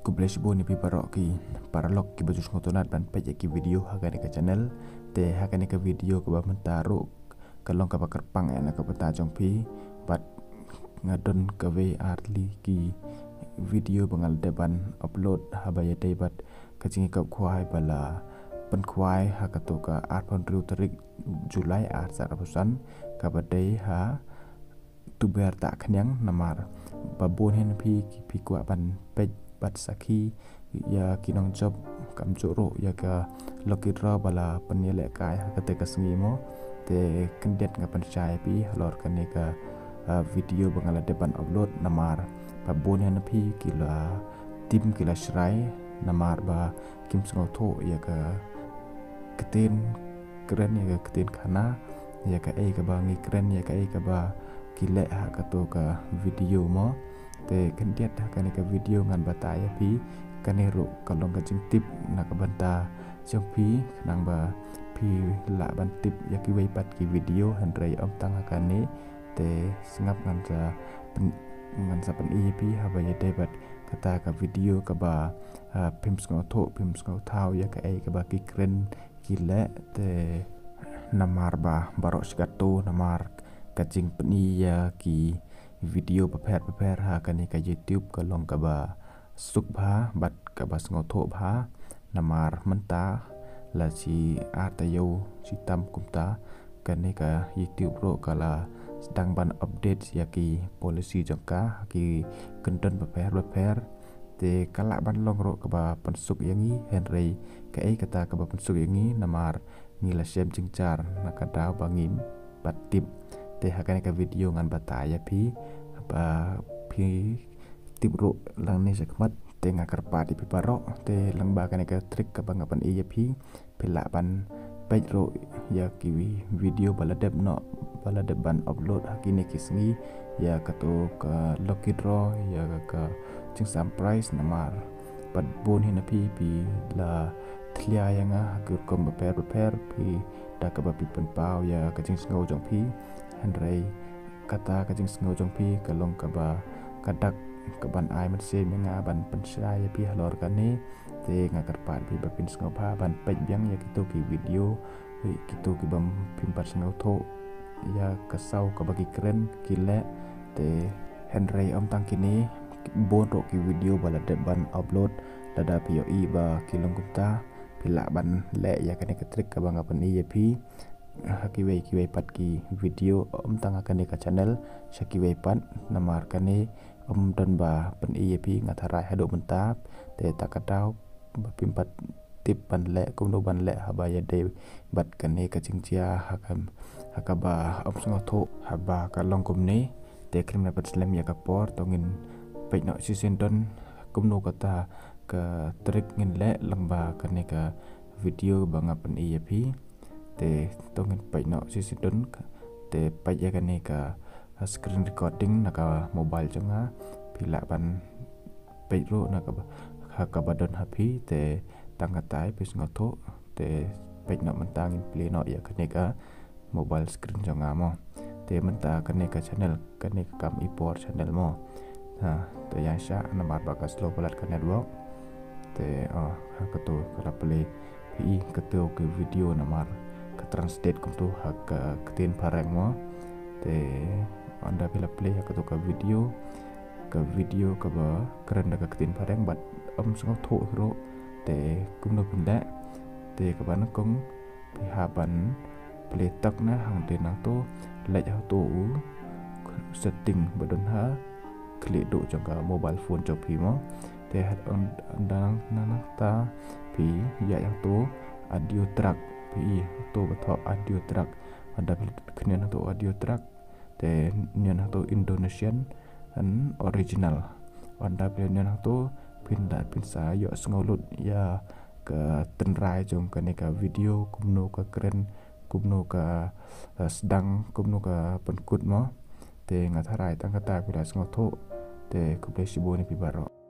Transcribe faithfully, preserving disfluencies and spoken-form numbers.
Khublei shibun ïa phi baroh ki paralok kiba ju sngewtynnat ban peit ïa ki video ha kane ka channel. Te ha kane ka video kaba mynta ruh ka long kaba kyrpang ïa na ka bynta jong phi, bad nga don kawei ar tylli ki video ba nga la dep ban upload haba ïadei bad ka jingïakop khwai ba la pynkhwai ha kato ka arphew hynriew tarik July ar hajar arphew san, kaba dei ha Tuber Tahkhniang. Namar ba bun hi na phi ki phi kwah ban peit bad sakhi ïa ki nongjop, kumjuh ruh ïa ka lucky draw ba la pynïalehkai ha kata ka sngi mo. Te khyndiat nga pynshai ïa phi halor kane ka, ah, video ba nga la dep ban upload, namar ba bun hi na phi ki la tim, ki la shrai, namar ba kim sngewthuh ïa ka ktien kren, ïa ka ktien khana, ïa kaei kaba ngi kren, ïa kaei kaba ki leh ha kato ka video mo. Te khyndiat ha kane ka video ngan batai ïa phi. Kane ruh ka long ka jingtip na ka bynta jong phi, khnang ba phi lah ban tip ïa kiwei pat ki video, hynrei ym tang ha kane. Te sngap, ngan sa pyn-, ngan sa pyni ïa phi haba ïadei bad kata ka video kaba, ah, phim sngewthuh, phim sngewthaw ïa kaei kaba ki kren ki leh. Te namar ba baroh shi katto, namar ka jingpyni ïa ki video bapher bapher ha kane ka YouTube ka long kaba suk bha bad kaba sngewthuh bha. Namar mynta la shi ar taïew shitam kumta, kane ka YouTube ruh ka la sdang ban update ïa ki policy jong ka, ki kyndon bapher bapher. Te ka lah ban long ruh kaba pynsuk ïa ngi, hynrei kaei kata kaba pynsuk ïa ngi, namar ngi la shem jingjar na ka daw ba ngim pat tip. Te ha kane ka video ngan batai ïa phi, ba phi tip ruh lang ne shakhmat. Te nga kyrpad ïa phi baroh, te lyngba kane ka trick kaba nga pyni ïa phi, phi lah ban peit ruh ïa ki video ba la dep noh, ba la dep ban upload ha kine ki sngi, ïa kato ka lucky draw, ïa ka, ka jingsam prize. Namar pat bun hi na phi phi la thlia ïa nga ha ki rukom bapher bapher, phi da kaba phi pynpaw ïa ka jingsngew jong phi, hynrei kata ka jingsngew jong phi ka long kaba ka dak kaban ai mynsiem ïa nga ban pynshai ïa phi halor kane. Te nga kyrpad ïa phi ba phin sngewbha ban peit biang ïa kito ki video, kito kiba phim pat sngewthuh ïa ka saw kaba ki kren ki leh. Te hynrei ym tang kine, bun ruh ki video ba la dep ban upload. Lada phi ïohi ba ki long kumta, phi lah ban leh ïa kane ka trick kaba nga pyni ïa phi ha kiwei kiwei pat ki video, ym tang ha kane ka channel, sha kiwei pat. Namar kane ym don ba pyni ïa phi, nga tharai haduh mynta. Te ta ka daw ba phim pat tip ban leh, kumno ban leh haba ïadei bad kane ka jingjia ha ka, ha kaba ym sngewthuh haba ka long kumne. Te khlem da pynslem ïa ka por, to ngin peit noh shisien don kumno kata ka trick ngin leh lyngba kane ka video ba nga pyni ïa phi. Te to ngin peit noh shisien don. Te peit ïa kane ka screen recording na ka mobile jong nga. Phi lah ban peit ruh na kaba, ha kaba don ha phi. Te tang katai, phi sngewthuh, te peit noh mynta, ngin play noh ïa kane ka mobile screen jong nga mo. Te mynta kane ka channel, kane ka Kam I Por channel mo. Ha, te ïa sha namar ba ka slow palat ka network. Te, oh, ha kato ka la play. Phi i kato ka video namar ka translate kumto ha ka ktien phareng mo. Te ynda phi la play ha kato ka video, ka video kaba kren da ka ktien phareng bad ym sngewthuh hi ruh. Te kumno phin leh? Te kaba nyngkong phi hap ban play tak na hangtei nangto, leit hato u setting ba don ha khlieh duh jong ka mobile phone jong phi mo. Te ha, ynda nang, nang, nangta phi ïaid hangto audio track, phi i hato ba thoh audio track. Ynda phi khnion hangto audio track, te nion hangto Indonesian and original. Ynda phi nion hangto, phin da phin sa ïohsngew lut ïa ka tynrai jong kane ka video, kumno ka kren, kumno ka, eh, sdang, kumno ka pynkut mo. Te nga tharai tang kata phi la sngewthuh. Te khublei shibun ïa phi baroh.